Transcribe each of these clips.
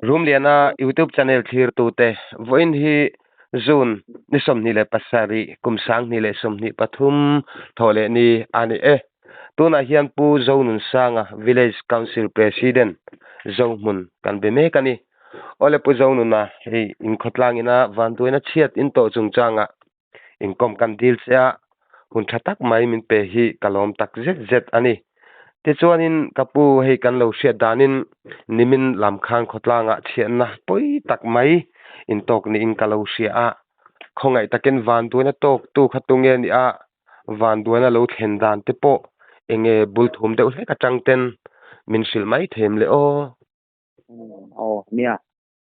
Rumliana YouTube channel thlirtute vawiin hi June ni 27 kum 2023 thawh leh ni a ni e. Tunah hian Pu Zonunsanga Village Council President Zohmun kan be mek a ni. Awle Pu Zonuna hei inkhawtlang ina vanduaina chhiat in tawh chungchangah inkawm kan dil che a, hun tha tak mai min pe hi ka lawm tak zet zet a ni. Tichuanin ka pu hei kan lo hriat danin nimin lam khan khawtlangah chhiatna pawi tak mai intawk niin ka lo hria a, khawngaih takin vanduaina tawktu kha tunge ni a, vanduaina lo thlen dan te pawh enge bul thum deuh hlek atang ten min hrilh mai them le aw. Aw nia,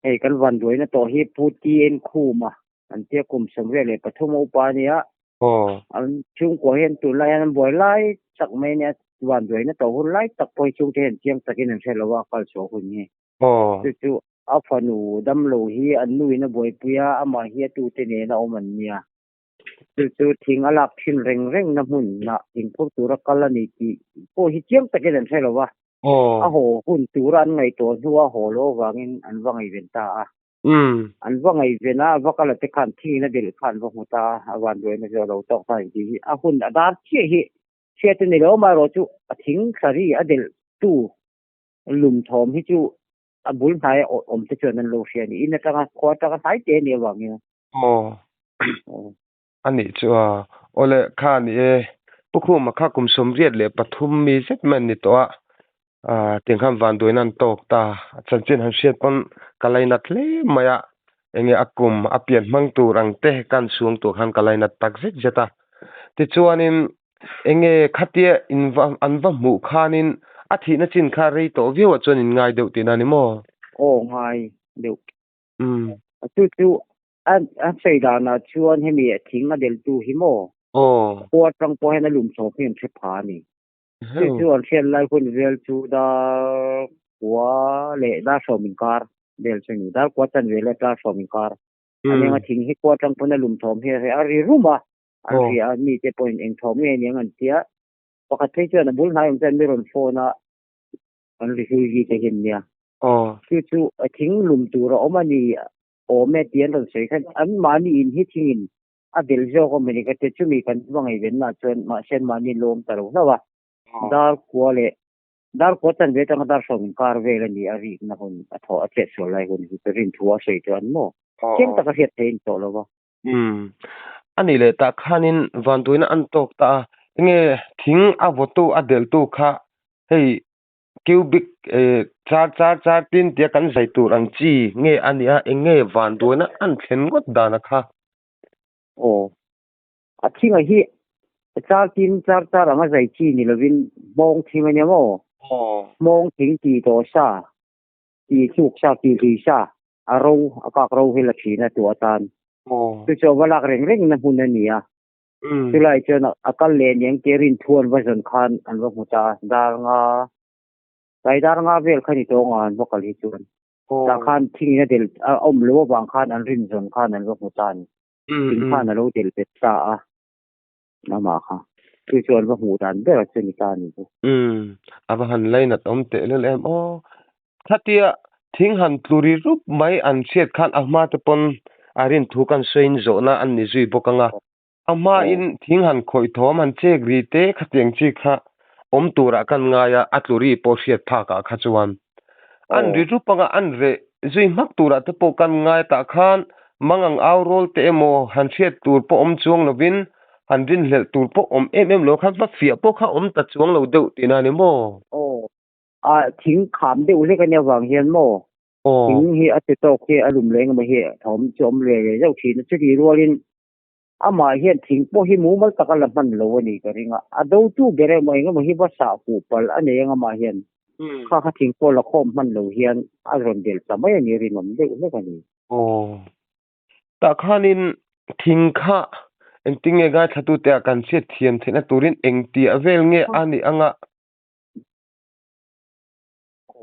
Hei kan vanduaina tawh hi Pu TN Khuma an tia kum 73 a upa a nia. An chhungkua hian tunlai hian an buai lai tak mai a nia. Vanduaina tawh hun lai tak pawh hi chhungte hian chiang takin an hre lo a, kal chhuah hun hi. Chu chu a fanu damlo hi an nuin a buaipui a, amah hi a tute nen a awm an nia. Chu chu thing a lak thin reng reng na hmunah thingphur tura kal a ni tih pawh hi chiang takin an hre lo a. A haw hun tura an ngaihtuah hnua haw lo avangin an va ngaihven ta a. An va ngaihven a, a va kal a te khan thingin a delh kha an va hmu ta a, a vanduaina chu a lo tawk ta ang tih hi a hun a dar chiah hi hriat a ni lo. Amaherawh chu a thing thla ri a delh tu lum thawm hi chu a bul hnaia awm te chuan an lo hria a ni. In atanga khua atanga hnai te a nih avangin. A nih chu a, awle kha a ni e. Pu Khuma kha kum 83 mi zet mai an ni tawh a, ah tiang khan vanduaina an tawk ta. A chanchin han hriat pawn ka lainat hle mai a, enge a kum a pian hmang tur ang te ka han chhung tur khan ka lainat tak zet zet a. Tichuanin enge khatia in va an va hmuh khanin a thihna chin kha rei tawh viau ah chuan in ngai deuh tihna a ni maw? Aw ngai deuh. Chu chu A a sawi danah chuan hemi a thing a deltu hi maw? Aw. Khua atang pawh hian a lum chho hi an hre pha a ni. Chu chu an hriat lai hun vel chu dar kua leh dar sawm inkar vel chu a ni. Dar kua chan vel leh dar sawm inkar. A nia thing hi khua atang pawn a lum thawm hi a ri rum a, an hria a, mite pawhin eng thawm nge aniang an tia. Pakhat phei chuan a bul hnai awm chuan mi rawn phone a, an ri hlui ri te hi an nia. Chu chu a thing lum tur a awm a ni. Awm e tih an rawn sawi khan an mahni in hi thingin a bel zawk awm a ni ka ti. Chumi kan va ngaihvenna chuan mahse an mahni lawm ta lo hlauh a. Dar kua leh dar kua chan ve atanga dar sawm inkar vel a ni a rikna hun a thawh a chet sual lai hun hi chu rinthu a sawi chu an maw? Chiang taka hriat theih a ni tawh lo va. Umm. A nih leh tah khanin vanduaina an tawk ta a, enge thing a vawtu a delhtu kha hei cubic eh char char char tin tia kan zai tur ang chi nge a nia eng nge vanduaina an thlen ngawt dan a kha. Aw. A thinga hi char tin char char anga zai chi ni lovin hmawng thing a nia maw? Aw. Hmawng thing ti tawh sa, ti thluk sa, ti hlui sa, a ro, a kak ro hi la thin a tu atan. Aw. Chu chu a va lak reng reng na hmun a ni a. Chulai chuan a kal leh aniang te rin thu an va zawn khan an va hmu ta a, dar nga, tlai dar nga vel kha ni tawng a an va kal hi chuan. Tah khan thingin a del a awm lo avang khan an rin zawn khan an va hmu ta a ni. Thing khan a lo del bet ta a, amah kha. Chu chu an va hmuh dan ber a chu ni ta a ni chu. A va han lainat awm teh lel em aw. Khatia thing han tlu ri rup mai an hriat khan a hma te pawn a rin thu kan sawiin zawhna an ni zui bawk ang a. A hmain thing han khawih thawm han chek ri te khatiang chi kha awm turah kan ngai a, a tlu ri pawh hriat phakah kha chuan an ri rup anga an reh zui hmak turah te pawh kan ngai tah khan mangang au rawl te emaw han hriat tur pawh awm chuang lovin han rinhlelh tur pawh awm em em lo khan va fiah pawh kha awm ta chuang lo deuh tihna a ni maw? Aw, a thing kham deuh hlek a nia vang hian maw? Thing hi a ti tawk hi a lum leh engemaw hi thawm chu awm ve ve zauh thin a, chutih rualin Amah hian thing pawh hi mumal taka la hman lo a ni ka ring a, a dotu ber emaw eng emaw hi va sah huh palh a nei ang amah hian kha kha thing pawh la khawm hman lo hian a rawn delh ta mai a ni rinawm deuh hlek a ni. Aw. Tah khanin thing kha engtin nge ngaithlatute ah kan hriat thiam theihna turin engtiah vel nge a nih anga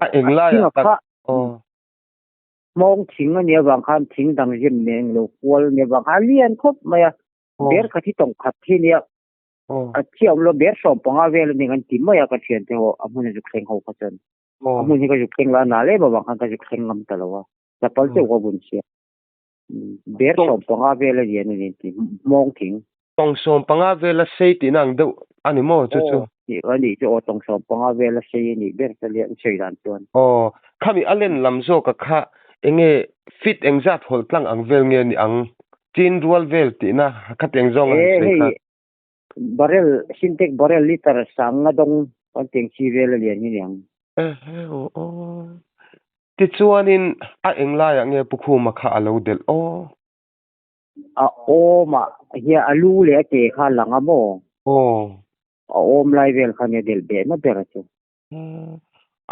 a eng laiah tak aw. Hmawng thing a nih avang khan thing dang zim nen lo kual a nih avang khan a lian khawp mai a, ber khat hi tawng khat hi nia a thiam lo ber 15 vel a ni an ti mai a ka thiante ho a hmun a zuk thleng ho kha chuan. A hmun hi ka zuk thleng la a na lem avang khan ka zuk thleng ngam ta lo a, chapal chauh ka bun sia. Ber 15 vel a lian a ni tih hmawng thing. Tawng 15 vel a sei tihna ang deuh a ni maw chu chu? Aw a nih chu aw tawng 15 vel a sei a nih ber ta lian sawi dan chuan. Aw khami a len lam zawk a kha enge fit engzat hawlh tlang ang vel nge ni ang? Chin rual vel tihna khatiang zawng a han sawi kha. Hei barrel sintex barrel liter sanga dawng kan teng chi vel a lian hi ni ang. Ehe aw aw. Tichuanin a englaiah nge Pu Khuma kha a lo delh aw? A awmah hian a lu leh a ke kha a lang a maw? Aw. A awm lai vel kha nia delh behna ber a chu.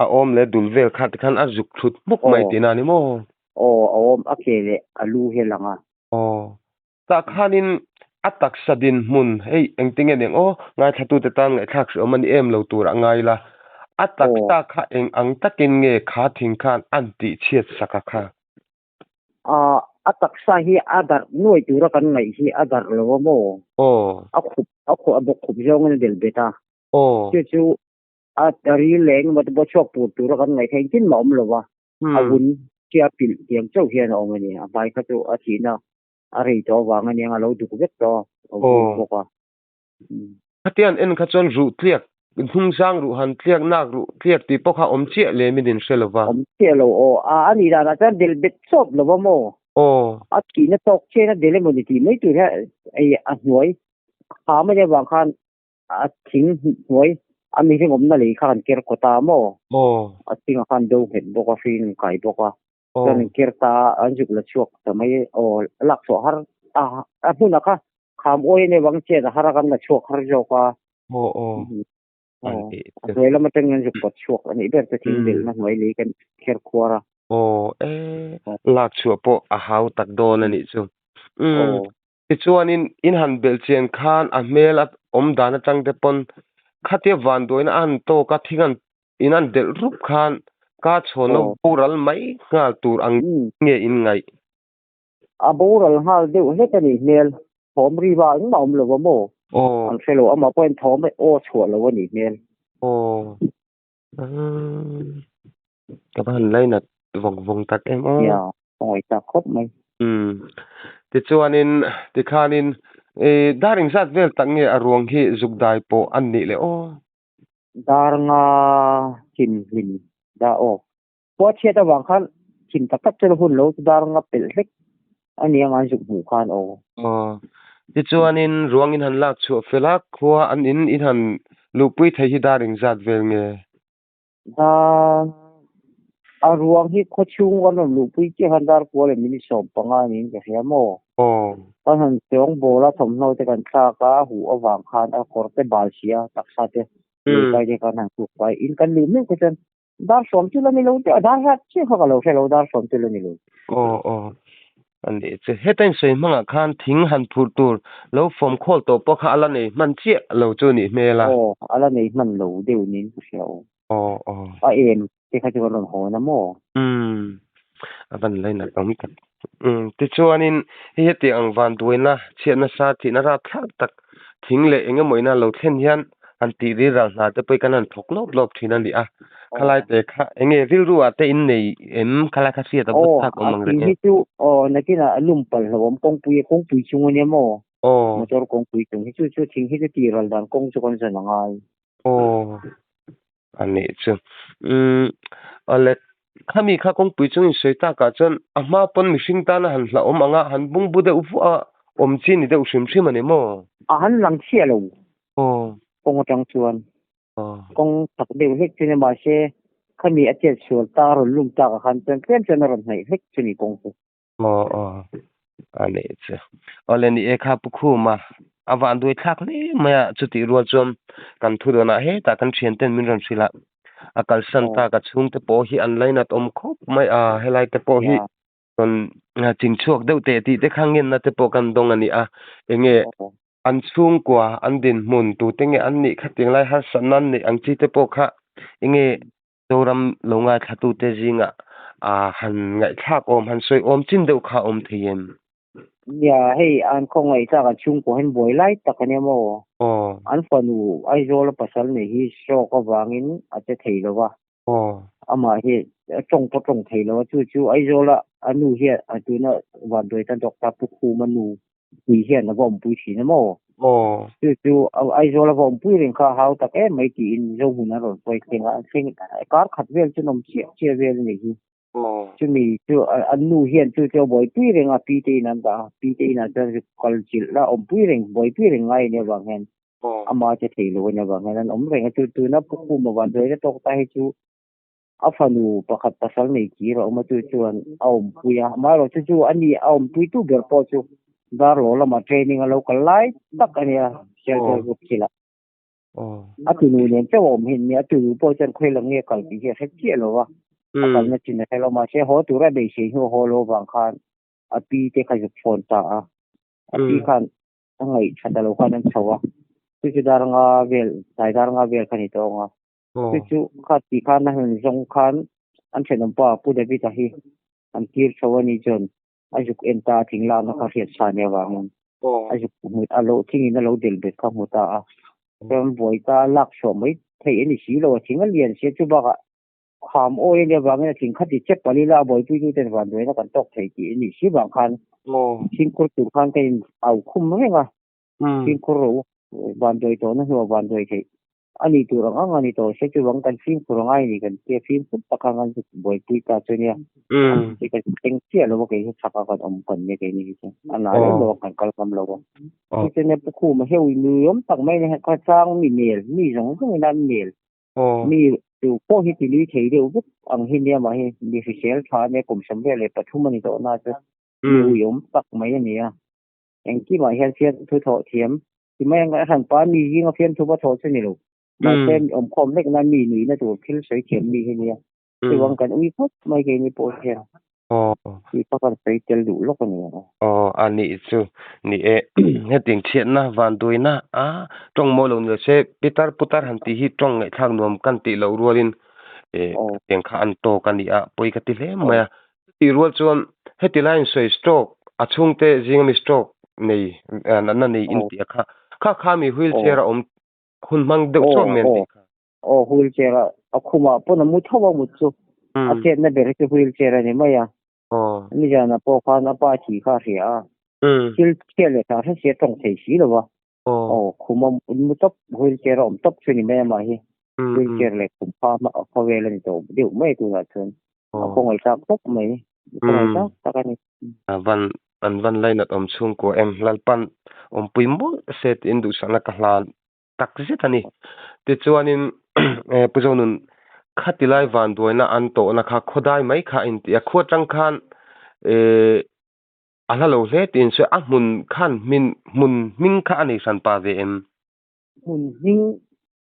A awm leh dul vel kha tikhan a zuk thlut hmuk mai tihna a ni maw? Aw, a awm a ke leh a lu hi a lang a. Aw. Tah khanin a taksa dinhmun hei engtin nge ning aw, ngaithlatute tan ngaihthlak hre awm a ni em lo tur a ngai la. A taksa kha eng ang takin nge kha thing khan an tihchhiat sak a kha? A a taksa hi a darh nuai tura kan ngaih hi a darh lo a maw? Aw. A khup a khup a bawk khup zawngin a del bet a. Aw. Chu chu a ril leh engemaw te pawh chhuak tur tura kan ngaih kha engtin mah a awm lo va. A vun tia pilh tiang chauh hian a awm a ni. A hmai kha chu a thihna a rei tawh avang a nia a lo duk vek tawh a vun bawk a. Khatiang en kha chuan ruh tliak, hnungzang ruh han tliak, nak ruh tliak tih pawh kha awm chiah lem in in hre lo va. Awm chiah lo aw. A a nih danah chuan del bet chawt lo va maw? Aw. A thihna tawk chian a del emaw ni tih mai tur hian ei a hnuai kham a nih avang khan a thing hnuai a mihring awmna lei kha kan ker kawt a maw? Aw. A thingah khan do nghet bawk a, hring kai bawk a. Chuan in ker ta a, an zuk la chhuak ta mai aw lak chhuah har a a hmunah kha kham awi a nia vang chet a har a kan la chhuak har zawk a. Aw aw. Aw a hnuai lam atangin an zuk pawt chhuak a nih ber te thing belhna hnuai lei kan kher khuar a. Aw e lak chhuah pawh a hau tak dawn a nih chu. Umm tichuanin in han belh chian khan a hmel a awm dan atang te pawn khatia vanduaina a han tawk a thing an In an delh rup khan ka chhawn lo boral mai nghal tur ang nge in ngaih? A boral nghal deuh hlek a nih hmel. Thawm ri va engmah awm lo va maw? An hre lo, amah pawhin thawm aw chhuah lo a nih hmel. Aw. Ka va han lainat vawng vawng tak em aw. Nia, ka ngaihsak khawp mai. Umm. Tichuanin, tikhanin dar engzat vel tak nge a ruang hi zuk dai pawh an nih le aw? Dar nga thim hlim da aw. Khua chhiat avang khan thim tak tak chu la hun lo chu dar nga pelh hlek a nia ngai zuk hmuh khan aw. Aw. Tichuanin ruang in han lak chhuah fel a, khua an in in han luhpui thei hi dar engzat vel nge? Dar a ruang hi khaw chhung kan rawn luhpui chiah khan dar kua leh minute 15 niin ka hria maw? Aw. Kan han chawng bawl a, thawmhnaw te kan thlak a, huh avang khan a kawr te bal si a, taksa te lei kai te khan han hruk fai. In kan luh meuh kha chuan dar 10 chu la ni lo deuh a, dar zat chiah kha ka lo hre lo, dar 10 chu la ni lo. Aw aw. A nih chu. Heta in sawi hmangah khan thing han phurh tur lo fawm khawl tawh pawh kha a la nei hman chiah lo chu nih hmel a. Aw, a la nei hman lo deuh niin ka hria aw. Aw aw. A em te kha chu kan rawn hawn a maw? Umm, a van lainat awm tak. Umm, tichuanin hei heti ang vanduaina chhiatna sa thihna rapthlak tak thing leh eng emaw ina lo thlen hian han tih ril ral hna te pawh hi kan han thawk lawp lawp thin a ni a. Khalai te kha eng nge rilru ah te in nei em? Khalai kha hriat a vut Aw, thlak a awm ang thing reng hi em? chu aw nakinah a lum palh hlauh awm kawngpui kawngpui chung a nia maw? Aw. Motor kawngpui chung hi chu chu thing hi chu tih ral dan kawng chu kan zawn a ngai. Aw, a nih chu. Umm, awle khami kha kawngpui chung in sawi takah chuan a hma pawn mihring tana han hlauhawm ang a, han bungbu deuh vuah a awm chi ni deuh hrim hrim a ni maw? A han lang chiah lo. Aw. Kawng atang chuan. Aw. Kawng chak deuh hlek chu ni mahse khami a chet sual ta a rawn lum takah khan chuan tlem chuan a rawn hnaih hlek chu ni kawng chu. Aw aw a nih chu. Awle ni e kha Pu Khuma a van duai thlak hle mai a chutih rual chuan kan thu dawnah hetah kan thian ten min rawn hrilh a a kalsan tak a chhungte pawh hi an lainat awm khawp mai a helai te pawh hi rawn ching chhuak deuh teh tih te kha ngenna te pawh kan dawng a ni a enge an chhungkua an dinhmun tute nge an nih khatiang lai harsatna an neih ang chi te pawh kha enge Zoram lo ngaithlatute zingah han ngaihthlak awm, han sawi awm chin deuh kha awm thei em? Nia, hei an khawngaihthlak an chhungkua hian buai lai tak a nia maw? Aw. An fanu Aizawl a pasal nei hi stroke avangin a che thei lo va. Aw. Amah hi a tawng pawh tawng thei lo a, chu chu Aizawla a nu hian a tuna vanduai tan Doctor Pu Khuma nu pui hian a va awmpui thin a maw? Aw. Chu chu Aizawl a va awmpui reng kha a hau tak em mai tiin Zohmun an rawn hruai thleng a, an thleng kar khat vel chu an awm chiah chiah vel a nih hi. Chumi chu an nu hian chu chu a buaipui reng a, pi te in an dah a, pi te inah chuan zuk kal chilh la awmpui reng, buaipui reng ngai a nih avang hian ama che thei lo a nih avang hian an awm reng a. Chu tuna Pu Khuma vanduai na tawk ta hi chu a fanu pakhat pasal nei kir a awm a, chu chuan a awmpui a, amaherawhchu chu a ni a awmpui tu ber pawh chu Darlaw lama training a lo kal lai tak a nia, shelter group thilah. A tunu nen chauh a awm hin nia, a tunu pawh chuan khawi lam nge kal tih hi a hre chiah lo va, a kalna chin a hre lo. Mahse haw tura beisei hnu haw lo vang khan a pi te kha zuk phone ta a, a pi khan a ngaih tha ta lo khan an chho a, chu chu dar nga vel, tlai dar nga vel kha ni tawng a. Chu chu kha tih khan a han zawng khan an thenawmpa Pu David-a hi an tir chho a nih chuan a zuk en ta a thing lakna kha hriat sa nia vangin a zuk hmu a lo thingin a lo del bet kha hmu ta a chuan buai ta lak chhuah mai theih a ni si lo a thing a lian sia chu bakah kham awi a nia vangin a thing kha ti chep pali la a buaipui tu ten vanduaina kan tawk thei tih a nih si vang khan fimkhur tur khan ka in au khum reng a fimkhur ro vanduai tawhna hnuah vanduai theih A ni tur ang ang a ni tawh se chuvang kan fimkhur angai a ni kan tia fimkhur tak khan kan buaipui ta chu nia. Hei kan thleng chiah lo a kei hi chhak a kan awm kan nia keini hi chu a nai em lo a kan kal ngam lo a. Chu chu nia Pu Khuma heu i nui awm tak mai nia kha chang mi nel mi zawng zawng in an nel mi tu pawh hi ti nui thei deuh vek ang hi nia mah hi mi hrisel tha ania kum 23 a ni tawh na chu mi uiawm tak mai a ni a. Engkimah hian fiamthu thawh thiam ti mai ang a hranpa mi zinga fiamthu va thawh chu ni lo. Mahse awmkhawm hlek nan mi nuihna tur thil sawi thiam mi hi nia. Chuvang kan ui khawp mai keini pawh hian tih kha kan sawi tel duh lawk a ni ang. Aw a nih chu ni e hetiang chhiatna vanduaina a tawng maw lo ni lo se pitar putar han tih hi tawng ngaihthlak nuam kan tih loh rualin hetiang kha an tawk a ni a pawi ka ti hle mai a. Tih rual chuan heti laiin sawi stroke a chhungte zinga mi stroke nei natna nei in tih a kha kha kha mi wheelchair a awm hun hmang deuh chawt mai an tih kha. Aw wheelchair a a khumah pawn a mu tho a mut chu a chetna ber hi chu wheelchair a ni mai a. Nizanah pawh khan a pa thih kha a hria a thil chhiat leh thah hre sia tawng thei si lo va. Aw khuma mu tawp wheelchair a awm tawp chu ni mai amah hi wheelchair leh khum kha a khawvel a ni tawh deuh mai tunah chuan a khawngaih tlak khawp mai a khawngaih tlak tak a ni. A van an van lainat awm chhungkua em Lalpan awmpui mawlh se tiin duhsakna ka hlan tak zet a ni. Tichuanin Pu Zonun khati lai vanduaina an tawhna kha khawdai mai kha a inti a khua tang khan eh A hla lo hle tiin sawi a hmun khan hmin hmun hming kha a nei hran pa ve em? Hmun hming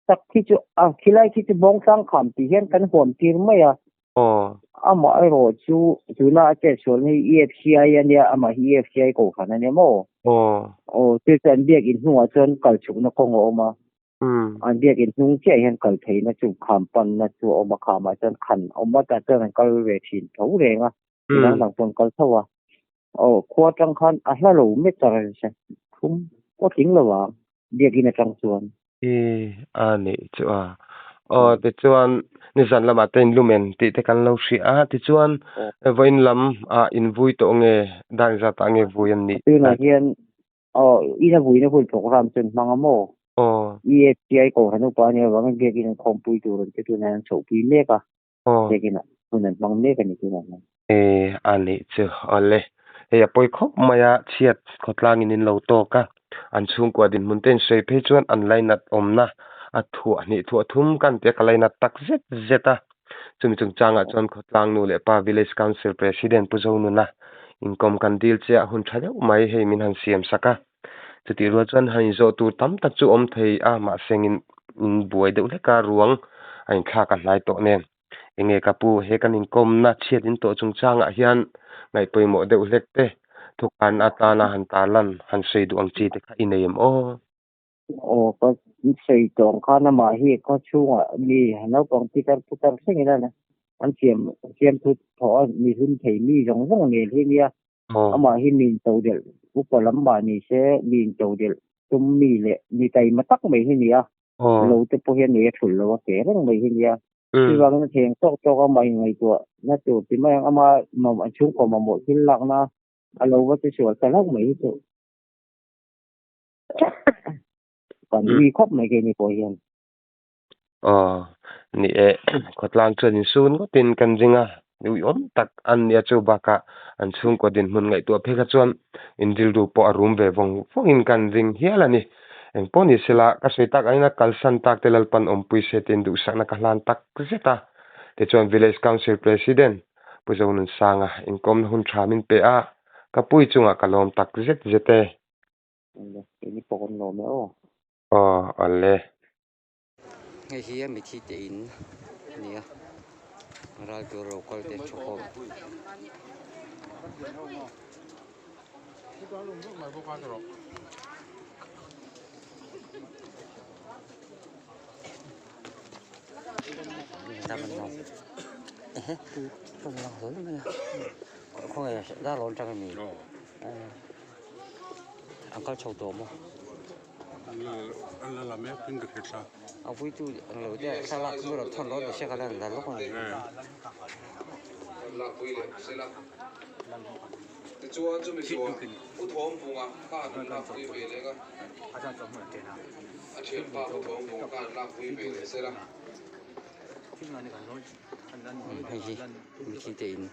tak khi chu a khilai khi chu Bawngtlang kham tih hian kan huam tir mai a. Aw. Amah erawh chu tuna a chetsual hi EFCI a nia, amah hi EFCI kohhran a nia maw? Aw. Aw, chu chu an biak in hnungah chuan kal chhukna kawng a awm a. An biak in hnung chiah hian kal theihna chu kham panna chu a awm a, khamah chuan khan a awm a, tah chuan an kal ve thin tho reng a. Midang dang pawh an kal tho a. Aw, khua atang khan a hla lo meter thum pawh tling lo ang, biakin atang chuan. I a nih chu a. Aw, tichuan nizan lamah te in lumen tih te kan lo hria a, tichuan vawiin lam ah in vui tawh nge, dar engzat ah nge vui an nih? Tunah hian aw, ina vuina hun program chu an hmang a maw? Aw. EFCI Kohhran upa a nih avangin biakin an khawmpui tur an ti tunah hian an chhohpui mek a. Biakin ah hun an hmang mek a ni tunah hian. E a nih chu awle. Hei a pawi khawp mai a, chhiat khawtlangin in lo tawk a, an chhungkua dinhmun te in sawi phei chuan an lainat awmna a thuah hnih thuah thum kan tia ka lainat tak zet zet a. Chumi chungchangah chuan khawtlang nu leh pa Village Council President Pu Zonuna inkawm kan dil chiah hun tha deuh mai hei min han siam sak a. Chutih rual chuan han inzawh tur tam tak chu awm thei a, mahse in in buai deuh hlek a, ruang a inthlak a hnai tawh nen. Enge ka pu, he kan inkawmna chhiat in tawh chungchangah hian ngaihpawimawh deuh hlek te, thukan atana han tarlan han sawi duh ang chi te kha i nei em aw? Aw, ka sawi tawh ang khan amah hi khaw chhungah mi naupang pitar putar thlengin an siam siamthu thawh a, mi hlim thei mi zawng zawng nel hi nia. Amah hi mi intodelh upa lam mah ni se, mi intodelh tum mi leh mi taima tak mai hi nia. Lo te pawh hian ei a thulh lo a, ke reng mai hi nia. Chuvangin a theng tawk tawk a mah inngaihtuah na tur ti mai ang ama an chhungkaw mamawh thil lakna a lo va che sual ta hlauh mai hi chu kan ui khawp mai keini pawh hian. Aw ni e, khawtlang chuan insun ngawtin kan ring a, uiawm tak an nia chu bakah an chhungkaw dinhmun ngaihtuah phei kha chuan inrilru pawh a rum ve vawng vawngin kan ring hial a ni. Engpawh ni sela, ka sawi tak angin a kalsan tak te Lalpan awmpui se tiin duhsakna ka hlan tak zet a. Tichuan Village Council President Pu Zonunsanga inkawmna hun tha min pe a, ka pui chungah ka lawm tak zet zet e. Keini pawh kan lawm e aw. Aw, awle. Hei hi a mithi te in a ni a ral tur ro kal te thu khawm. An kal chho tawh maw? An la la mek in ka hre thla. A vuitu ang lo deuh thlalak chu rawn thawn dawn se ka la la lawk a ni. Lakpui leh sela. Tichuan chumi zawh U Thawmvunga khan an lakpui ve leng a. A thianpa U Thawmvunga khan an lakpui ve leh sela. Hei hi mithi te in.